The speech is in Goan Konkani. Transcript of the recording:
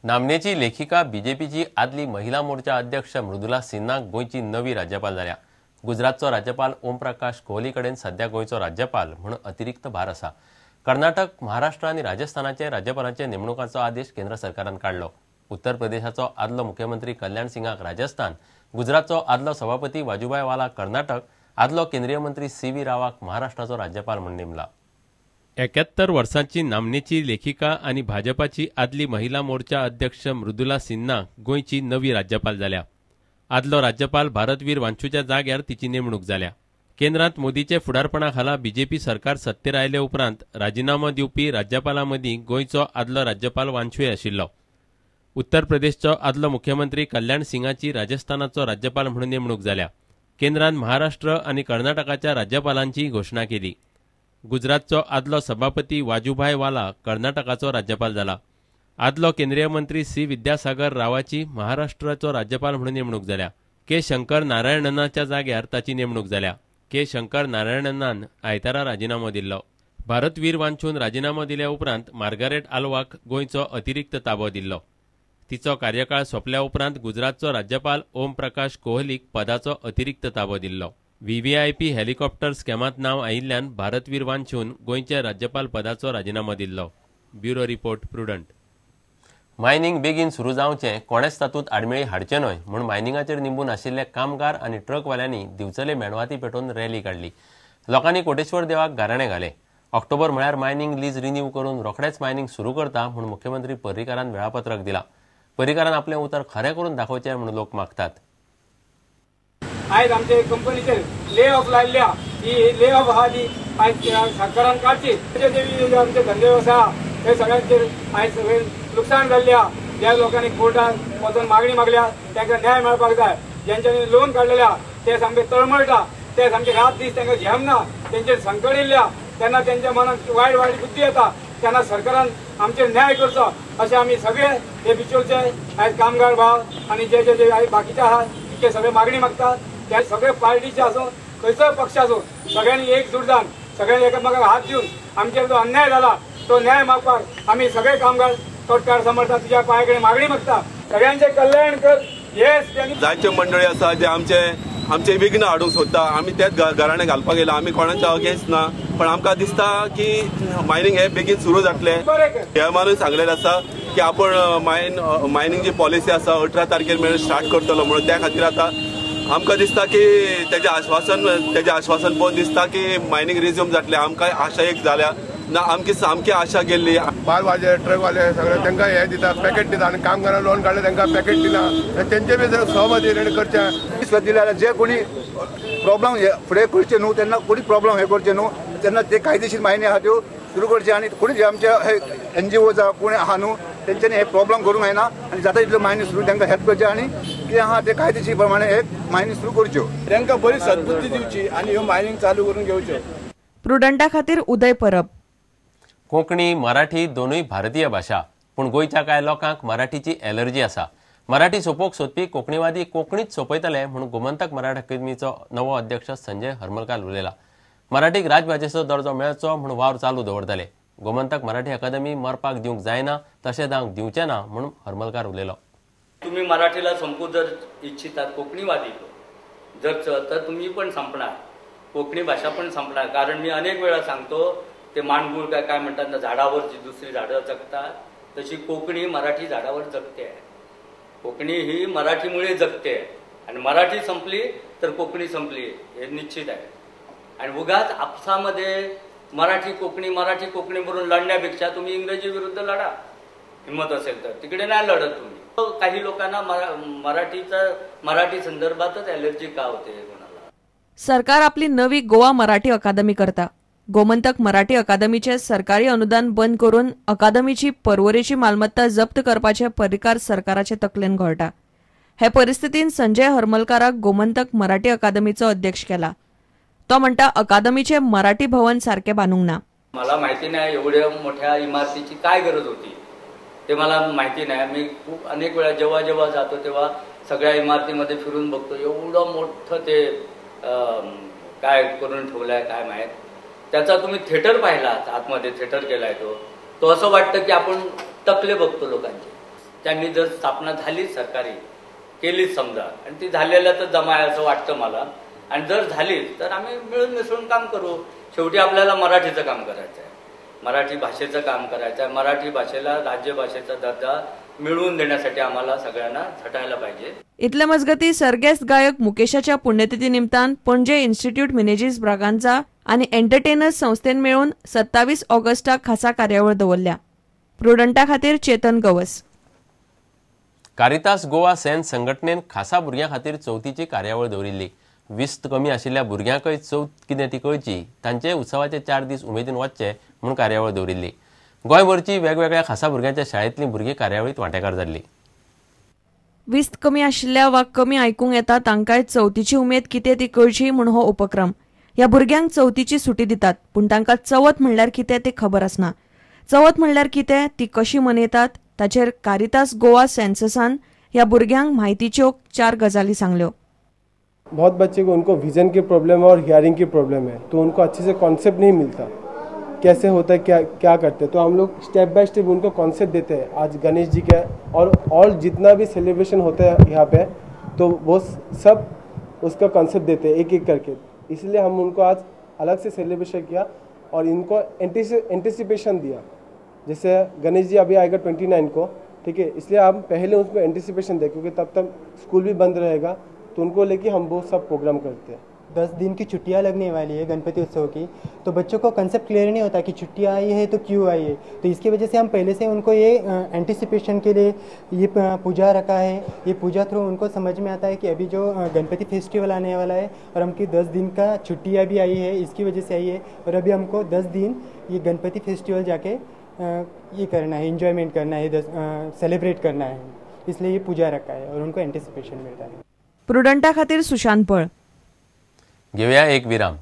नामनेची लेखिका बीजेपीची आदली महिला मोर्चा अध्यक्ष मृदुला सिन्हा गोंयची नवी राज्यपाल जाल्या. गुजरातचो राज्यपाल ओम प्रकाश कोहली कडेन सध्या गोंयचो राज्यपाल म्हूण अतिरिक्त भार आसा. कर्नाटक, महाराष्ट्र आनी राजस्थानाचे राज्यपालांचे नेमणुकांचो आदेश केंद्र सरकारान काडलो. उत्तर प्रदेशाचो आदलो मुख्यमंत्री कल्याण सिंगाक राजस्थान, गुजरातचो आदलो सभापती वाजुभाई वाला कर्नाटक, आदलो केंद्रीय मंत्री सी व्ही रावाक महाराष्ट्राचो राज्यपाल म्हूण नेमला. 71 वर्सांची नामनेची लेखिका आनी भाजपाची आदली महिला मोर्चा अध्यक्ष मृदुला सिन्हा गोंयची नवी राज्यपाल जाल्या. आदलो राज्यपाल भारतवीर वांचूच्या जाग्यार तिची नेमणूक जाल्या. केंद्रांत मोदीचे फुडारपणा खाला बीजेपी सरकार सत्तेर आयले उपरांत राजिनामो दिवपी राज्यपालां मदीं गोंयचो आदलो राज्यपाल वांचूय आशिल्लो. उत्तर प्रदेशचो आदलो मुख्यमंत्री कल्याण सिंगाची राजस्थानाचो राज्यपाल म्हणून नेमणूक जाल्या. केंद्रान महाराष्ट्र आनी कर्नाटकाच्या राज्यपालांची घोशणा केली. गुजरातचो आदलो सभापती वाजुभाई वाला कर्नाटकाचो राज्यपाल जाला. आदलो केंद्रीय मंत्री सी विद्यासागर रावाची महाराष्ट्राचो राज्यपाल म्हणून नेमणूक जाल्या. के शंकर नारायणनाच्या जाग्यार ताची नेमणूक जाल्या. के शंकर नारायणनान आयतारा राजिनामो दिल्लो. भारतवीर वांचून राजिनामो दिल्या उपरांत मार्गारेट आल्वाक गोंयचो अतिरिक्त ताबो दिल्लो. तिचो कार्यकाळ सोंपल्या उपरांत गुजरातचो राज्यपाल ओम प्रकाश कोहलीक पदाचो अतिरिक्त ताबो दिल्लो. व्हीव्हीआयपी हेलिकॉप्टर स्कॅमांत नांव आयिल्ल्यान भारतवीर वांचून गोंयच्या राज्यपाल पदाचो राजिनामो दिल्लो. Bureau report, Prudent. Mining बेगीन सुरू जावचें, कोणेच तातूंत आडमेळी हाडचें न्हय म्हूण मायनिंगाचेर निंबून आशिल्ले कामगार आनी ट्रकवाल्यांनी दिवचले मेणवाती पेटोवन रॅली काडली. लोकांनी कोटेश्वर देवाक गाराणें घालें. ऑक्टोबर म्हळ्यार मायनिंग लीज रिन्यू करून रोखडेंच मायनिंग सुरू करता म्हूण मुख्यमंत्री पर्रीकारान वेळापत्रक दिलां. पर्रीकारान आपलें उतर खरें करून दाखोवचें म्हूण लोक मागतात. आयज आमचे कंपनीचेर ले ऑफ लायल्ल्या ही ले ऑफ आहा ती आयज सरकारान काडची. जे आमचे धंदे वेवसाय आहा ते सगळ्यांचेर आयज सगळें लुकसाण जाल्लें आहा. ज्या लोकांनी कोर्टात वचून मागणी मागल्या तांकां न्याय मेळपाक जाय. ज्यांच्यानी लोन काडलेले आहा ते सामके तळमळटा, ते सामके रात दीस तांकां झेमना, तेंचेर संकट येयल्लें आहा. तेन्ना तेंच्या मनात वायट वायट बुद्धी येता. तेन्ना सरकारान आमचेर न्याय करचो अशें आमी सगळे हे बिचोलचे आयज कामगार भाव आनी जे जे जे आयज बाकीचे आहा ते सगळे मागणी मागतात. त्या सगळे पार्टीचे आसूं खंयचोय पक्ष आसूं सगळ्यांनी एकजूट जावन सगळ्यांनी एकामेकांक हात दिवन आमचेर जो अन्याय जाला तो न्याय मागपाक आमी सगळे कामगार तोटकार समर्था तुज्या पांया कडेन मागणी मागता. सगळ्यांचे कल्याण कर. येस. जायते मंडळी आसा जे आमचे आमचे विघ्न हाडूंक सोदता. आमी तेच घराणें घालपाक येयला. आमी कोणाच्या अगेन्स्ट ना, पण आमकां दिसता की मायनिंग हे बेगीन सुरू जातलें. चेअरमॅनूय सांगलेलें आसा की आपण मायनिंग जी पॉलिसी आसा 18 तारखेर मेरेन स्टार्ट करतलो म्हणून. त्या खातीर आतां आमकां दिसता की तेजें आश्वासन पळोवन दिसता की मायनिंग रिज्यूम जातलें. आमकां आशा एक जाल्या ना, आमची सामकी आशा गेल्ली. बालवाले ट्रकवाले सगळे तांकां हे दिता, पॅकेट दिता आनी कामगारांक लोन काडले तांकां पॅकेट दिना. तेंचे बी सहमती करचें दिलें जाल्यार जे कोणी प्रॉब्लम फुडें करचे न्हू, तेन्ना कोणी प्रॉब्लम हे करचे न्हू, तेन्ना ते कायदेशीर मायनी आहा त्यो सुरू करचे. आनी कोणी जे आमचे हे एनजीओ जावं कोणी आहा न्हू तेंच्यांनी हे प्रॉब्लम करूंक जायना आनी जाता तितल्यो मायनी सुरू तांकां हेल्प करचे आनी कितें आहा ते कायदेशीर प्रमाणे एक मायनी सुरू करच्यो. तांकां बरी सद्बुद्धी दिवची आनी ह्यो मायनिंग चालू करून घेवच्यो. प्रुडंटा खातीर उदय परब. कोंकणी मराठी दोनूय भारतीय भाशा, पूण गोंयच्या कांय लोकांक मराठीची एलर्जी आसा. मराठी सोंपोवंक सोदपी कोंकणीवादी कोंकणीच सोंपयतले म्हूण गोमंतक मराठी अकादमीचो नवो अध्यक्ष संजय हरमलकार उलयला. मराठीक राजभाशेचो दर्जो मेळचो म्हूण वावर चालू दवरतले. गोमंतक मराठी अकादमी मरपाक दिवंक जायना, तशें जावंक दिवचें ना म्हूण हरमलकार उलयलो. तुम्ही मराठीला संपू जर इच्छितात कोकणीवादी जर तर तुम्ही पण संपणार, कोकणी भाषा पण संपणार. कारण मी अनेक वेळा सांगतो, ते मानगुळ काय काय म्हणतात ना, झाडावर जी दुसरी झाडं जगतात तशी कोकणी मराठी झाडावर जगते आहे. कोकणी ही मराठीमुळे जगते आणि मराठी संपली तर कोकणी संपली हे निश्चित आहे. आणि उगाच आपसामध्ये मराठी कोकणी मराठी कोकणी म्हणून लढण्यापेक्षा तुम्ही इंग्रजी विरुद्ध लढा, हिंमत असेल तर. तिकडे नाही लढत तुम्ही. काही लोकांना मराठीचा मराठी संदर्भातच ॲलर्जी का होते कोणाला. सरकार आपली नवी गोवा मराठी अकादमी करता. गोमंतक मराठी अकादमीचे सरकारी अनुदान बंद करून अकादमीची परवरेची मालमत्ता जप्त करपाचे पर्रीकार सरकाराचे तकलेन घोळटा. हे परिस्थितीन संजय हरमलकाराक गोमंतक मराठी अकादमीचो अध्यक्ष केला. तो म्हणटा अकादमीचे मराठी भवन सारखे बांदूंक ना. मला माहिती नाही एवढ्या मोठ्या इमारतीची काय गरज होती ते मला माहिती नाही. मी खूप अनेक वेळा जेव्हा जेव्हा जातो तेव्हा सगळ्या इमारतीमध्ये फिरून बघतो, एवढं मोठं ते काय करून ठेवलं आहे काय माहीत. त्याचा तुम्ही थिएटर पाहिला, आतमध्ये थिएटर केलाय तो तो असं वाटतं की आपण टकले बघतो लोकांचे. त्यांनी जर स्थापना झाली सरकारी केलीच समजा, आणि ती झालेल्या तर जमा आहे असं वाटतं मला, आणि जर झाली तर आम्ही मिळून मिसळून काम करू. शेवटी आपल्याला मराठीचं काम करायचं आहे, मराठी भाषेचं काम करायचं आहे. मराठी भाषेला राज्यभाषेचा दर्जा मिळवून देण्यासाठी आम्हाला सगळ्यांना झटायला पाहिजे. इतले मजगती सर्गेस्त गायक मुकेशाच्या पुण्यतिथी निमतान पणजे इन्स्टिट्यूट मिनेजीस ब्रागांजा आनी एंटरटेनर्स संस्थेन मेळून 27 ऑगस्टाक खासा कार्यावळ दवरल्या. प्रुडंटा खातीर चेतन गवस. कारितास गोवा सेन संघटनेन खासा भुरग्यां खातीर चवथीची कार्यावळ दवरिल्ली. विस्त कमी आशिल्ल्या भुरग्यांकय चवथ कितें ती कळची, तांचे उत्सवाचे 4 दीस उमेदीन वचचे म्हूण कार्यावळ दवरिल्ली. गोंयभरची वेगवेगळ्या खासा भुरग्यांच्या शाळेंतलीं भुरगीं कार्यावळींत वांटेकार जाल्लीं. विस्त कमी आशिल्ल्या वा कमी आयकूंक येता तांकांय चवथीची उमेद कितें ती कळची म्हूण हो उपक्रम. ह्या भुरग्यांक चवथीची सुटी दितात, पूण तांकां चवथ म्हणल्यार कितें तें खबर आसना. चवथ म्हणल्यार कितें, ती कशी मनयतात ताचेर कारितास गोवा सेन्ससान ह्या भुरग्यांक म्हायतीच्यो 4 गजाली सांगल्यो. बहुत बच्चे को उनको विजन की प्रॉब्लम है और हियरिंग की प्रॉब्लम है, तो उनको अच्छे से कॉन्सेप्ट नहीं मिलता कैसे होता है, क्या क्या करते हैं. तो हम लोग स्टेप बाय स्टेप उनको कॉन्सेप्ट देते हैं. आज गणेश जी के और जितना भी सेलिब्रेशन होता है यहाँ पे, तो वो सब उसका कॉन्सेप्ट देते हैं एक एक करके. इसलिए हम उनको आज अलग से सेलिब्रेशन किया और इनको एंटिसिपेशन दिया. जैसे गणेश जी अभी आएगा 29 को, ठीक है, इसलिए हम पहले उसको एंटिसिपेशन दें, क्योंकि तब तक स्कूल भी बंद रहेगा, तो उनको लेके हम वो सब प्रोग्राम करते हैं. 10 दिन की छुट्टियां लगने वाली है गणपति उत्सव की, तो बच्चों को कंसेप्ट क्लियर नहीं होता कि छुट्टियां आई है तो क्यों आई है. तो इसकी वजह से हम पहले से उनको ये एंटिसिपेशन के लिए ये पूजा रखा है. ये पूजा थ्रू उनको समझ में आता है कि अभी जो गणपति फेस्टिवल आने वाला है और हमकी 10 दिन का छुट्टियाँ भी आई है, इसकी वजह से आई है. और अभी हमको 10 दिन ये गणपति फेस्टिवल जाके ये करना है, इंजॉयमेंट करना है, सेलिब्रेट करना है, इसलिए ये पूजा रखा है और उनको एंटिसिपेशन मिलता है. प्रुडंटा खातीर सुशांत पळ. घेऊया एक विराम.